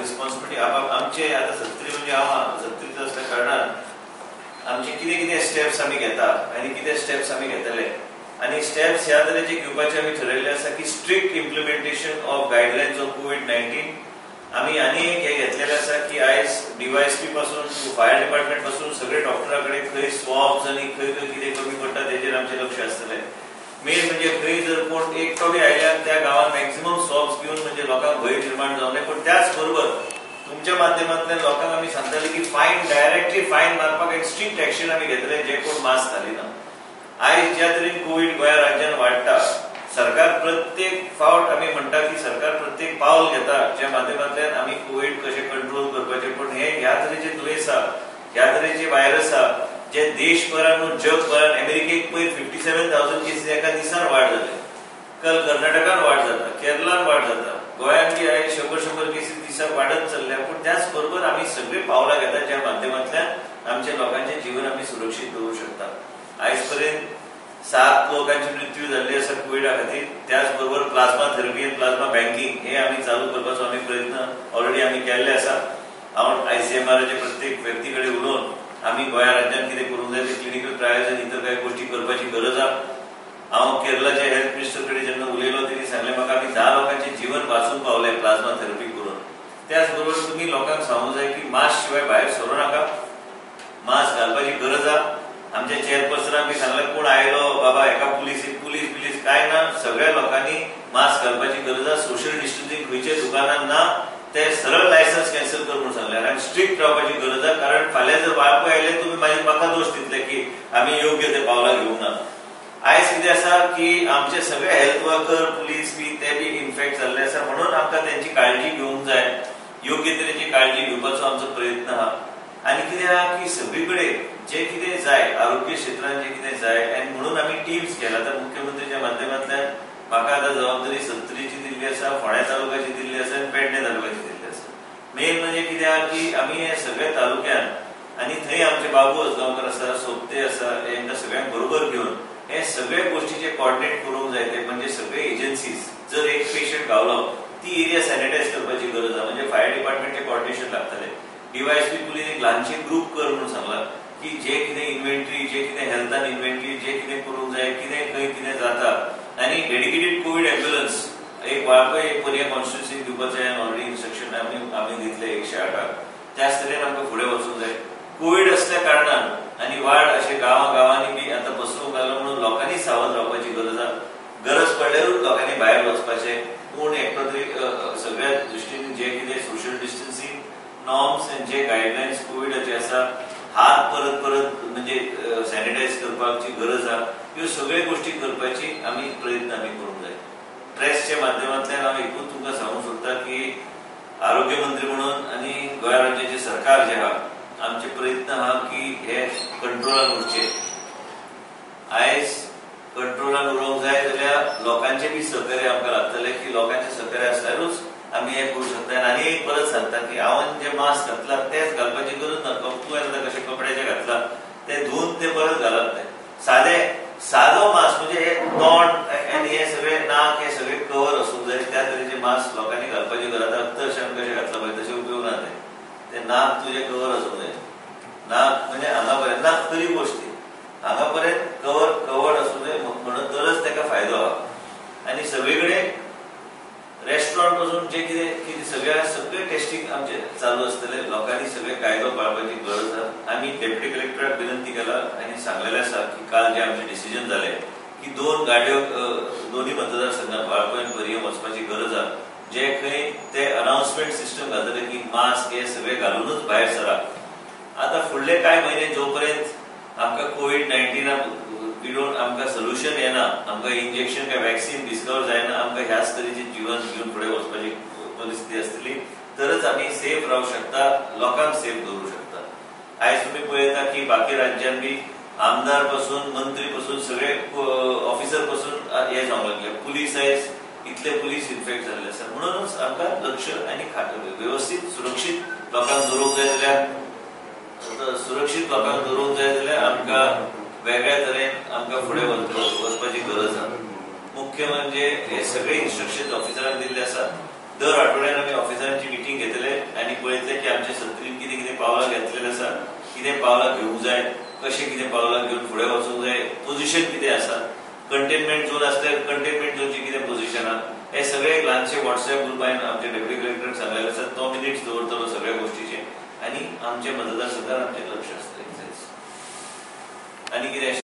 Responsibility आमचे आतां सत्तरी म्हणजे हांव सत्तरीचो आसल्या कारणान आमचे कितें कितें स्टेप्स आमी घेता आनी कितें स्टेप्स आमी घेतले आनी स्टेप्स ह्या तरेचे घेवपाचे आमी ठरयल्ले आसा की strict implementation of guidelines of COVID-19. आमी आनी एक हे घेतलेले आसा की आयज डीवायएसपी पासून फायर डिपार्टमेंट पासून सगळे डॉक्टरा कडेन खंय स्वॉब्स आनी खंय खंय कितें कमी पडटा तेजेर आमचें लक्ष आसतलें. मेन म्हणजे खंय जर कोण एकटो बी आयल्यार त्या गांवांत मॅक्सिमम स्वॉब्स घेवन म्हणजे लोकांक भंय निर्माण जावं नये. पूण त्याच बरोबर तुमच्या माध्यमांतल्यान लोकांक आमी सांगताले की फायन, डायरेक्टली फायन मारपाक एक स्ट्रिक्ट एक्शन आमी घेतले जे कोण मास्क घालिना. आयज ज्या तरेन कोवीड गोंया राज्यान वाडटा, सरकार प्रत्येक फावट आमी म्हणटा की सरकार प्रत्येक पावल घेता ज्या माध्यमांतल्यान आमी कोवीड कशें कंट्रोल करपाचें. पूण हे ह्या तरेचे दुयेंस आहा, ह्या तरेचे व्हायरस आहा जे देशभरान जगभरान अमेरिकेक पयर 57,000 केसीस एका दिसान वाड जाले, काल कर्नाटकान वाड जाता, केरलान वाड जाता, गोंयांत बी आयज 100-100 केसीस दिसाक वाडत चल्ल्या. पूण त्याच बरोबर आमी सगळे पावलां घेता ज्या माध्यमांतल्यान आमच्या लोकांचें जीवन आमी सुरक्षीत दवरूं शकता. आयज पर्यंत 7 लोकांची मृत्यू जाल्ली आसा कोविडा खातीर. त्याच बरोबर प्लाझ्मा थेरपी आनी प्लाझ्मा बँकिंग हे आमी चालू करपाचो आमी प्रयत्न ऑलरेडी आमी केल्ले आसा. हांव आयसीएमआराचे प्रत्येक व्यक्ती कडेन उलोवन आमी गोंया राज्यान कितें करूंक जाय ते क्लिनिकल ट्रायल्स आनी इतर कांय गोश्टी करपाची गरज आसा. हांव केरलाच्या हेल्थ मिनिस्टर कडेन जेन्ना उलयलो तेणी सांगलें म्हाका आमी 10 लोकांचें जीवन वाचूंक पावले प्लाझ्मा थेरपी करून. त्याच बरोबर तुमी लोकांक सांगूंक जाय की मास्क शिवाय भायर सरूं नाका, मास्क घालपाची गरज आसा. आमच्या चेअरपर्सनाक बी सांगलें कोण आयलो बाबा एका पुलीस पुलीस बिलीस काय ना, सगळ्या लोकांनी मास्क घालपाची गरज आसा. सोशल डिस्टन्सिंग खंयच्या दुकानान ना, ते सरळ लायसन्स कॅन्सल कर म्हणून सांगलें. आनी स्ट्रिक्ट रावपाची गरज आसा, कारण फाल्यां जर वाळपय आयले तुमी मागीर म्हाका दोश दितले की आमी योग्य ते पावलां घेवंक ना. आयज कितें आसा की आमचे सगळे हेल्थ वर्कर, पुलीस बी ते बी इन्फेक्ट जाल्ले आसा, म्हणून आमकां तेंची काळजी घेवंक जाय, योग्य तरेची काळजी घेवपाचो आमचो प्रयत्न आहा. आनी कितें आहा की सगळी कडेन जे कितें जाय आरोग्य क्षेत्रान जे कितें जाय आनी म्हणून आमी टिम्स केला. आतां मुख्यमंत्रीच्या माध्यमांतल्यान म्हाका आतां जबाबदारी सत्तरीची दिल्ली आसा, फोंड्या तालुक्याची दिल्ली आसा आनी पेडणे तालुक्याची दिल्ली आसा. मेन म्हणजे कितें आहा की आमी हे सगळ्या तालुक्यान आनी थंय आमचे बाबू अजगांवकर आसा, सोबते आसा, हेंकां सगळ्यांक बरोबर घेवन हे सगळे गोश्टीचे कॉर्डिनेट करूंक जाय. ते म्हणजे सगळे एजन्सीज, जर एक पेशंट गावलो ती एरिया सॅनिटायज करपाची गरज आसा, म्हणजे फायर डिपार्टमेंटचे कॉर्डिनेशन लागतलें. डीवायएसपी पुलीस एक ल्हानशे ग्रूप कर म्हणून सांगला की जे कितें इन्व्हेंटरी, जे कितें हेल्थान इन्व्हेंटरी, जे कितें करूंक जाय, कितें खंय कितें जाता. आनी डेडिकेटेड कोवीड एम्ब्युलन्स एक वाळपय एक पर्या कॉन्स्टिट्युन्सी दिवपाचें ऑलरेडी इन्स्ट्रक्शन आमी दितले 108. त्याच तरेन आमकां फुडें वचूंक जाय. कोवीड असल्या कारणान आनी वाड अशे गांवा गांवांनी बी आतां पसरूंक लागलो म्हणून लोकांनी सावध रावपाची गरज आसा. गरज पडल्यारूच लोकांनी भायर वचपाचें, कोण एकटो तरी सगळ्या दृश्टीन जे कितें सोशल डिस्टन्सिंग नॉर्म्स आनी जे गायडलायन्स कोविडाचे आसा, हात परत परत म्हणजे सॅनिटायज करपाची गरज आसा, ह्यो सगळ्यो गोश्टी करपाची आमी प्रयत्न आमी करूंक जाय. प्रेसच्या माध्यमांतल्यान हांव एकूच तुमकां सांगूंक सोदता की आरोग्य मंत्री म्हणून आनी गोंया राज्याचें सरकार जें आहा आमचे प्रयत्न आहा की हे कंट्रोलान उरचे. आयज कंट्रोलान उरोंक जाय जाल्यार लोकांचें बी सहकार्य आमकां लागतलें, की लोकांचें सहकार्य आसल्यारूच आमी हें करूं शकता. आनी एक परत सांगता की हांवें जे मास्क घातला तेच घालपाची गरज ना. तुवें आतां कशें कपड्याचे घातला ते धुवन ते परत घालप, ते सादे सादो मास्क म्हणजे हे तोंड आनी हे सगळे नाक हे सगळे कवर आसूंक जाय, त्या तरेचे मास्क लोकांनी घालपाची गरज. आतां अशें आमी कशें घातला पळय तशें उपयोग ना, ते नाक तुजें कवर आसूंक जाय, नाक म्हणजे हांगा पर्यंत, नाक तरी गोश्ट ती हांगा पर्यंत कवर आसूंक जाय, म्हणून तरच ताका फायदो आहा. आनी सगळे कडेन रेस्टॉरंट पासून जे कितें कितें सगळ्या सगळे टेस्टिंग आमचे चालू आसतले. लोकांनी सगळे कायदो पाळपाची गरज आसा. आमी डेप्युटी कलेक्टराक विनंती केला आनी सांगलेलें आसा की काल जे आमचे डिसिजन जाले की 2 गाडयो दोन्ही मतदारसंघात वाळपय आनी पर्यें वचपाची गरज आसा, जे खंय ते अनाउन्समेंट सिस्टम घालतले की मास्क हे सगळे घालूनच भायर सरा. आतां फुडले कांय म्हयने जोपर्यंत आमकां कोवीड-19 विडोवन आमकां सोल्युशन येना, आमकां इंजेक्शन काय वॅक्सिन डिस्कवर जायना, आमकां ह्याच तरेचें जीवन घेवन फुडें वचपाची परिस्थिती आसतली, तरच आमी सेफ रावंक शकता, लोकांक सेफ दवरूंक शकता. आयज तुमी पळयता की बाकी राज्यान बी आमदार पासून मंत्री पासून सगळे ऑफिसर पासून हे जावंक लागले, पुलीस आयज इतले पुलीस इन्फेक्ट जाल्ले आसा. म्हणूनच आमकां लक्ष आनी वेवस्थीत सुरक्षीत लोकांक दवरूंक जाय जाल्यार, सुरक्षीत लोकांक दवरूंक जाय जाल्यार आमकां वेगळ्या तरेन आमकां फुडें वचपाची गरज आसा. मुख्य म्हणजे हे सगळे इन्स्ट्रक्शन ऑफिसरांक दिल्ले आसा. दर आठवड्यान आमी ऑफिसरांची मिटींग घेतले आनी पळयतले की आमच्या सत्तरीन कितें कितें पावलां घेतलेलें आसा, कितें पावलां घेवंक जाय, कशें कितें पावलां घेवन फुडें वचूंक जाय, पोझिशन कितें आसा, कंटेनमेंट झोन आसल्यार कंटेनमेंट झोनची कितें पोझिशन आहा, हे सगळे एक ल्हानशे व्हॉट्सएप ग्रुपान आमच्या डेप्युटी कलेक्टराक सांगलेलें आसा. तो मिनिट्स दवरतलो सगळ्या गोष्टीचे आनी आमचे मतदारसंघार आमचें लक्ष आसतलें. आनी कितें?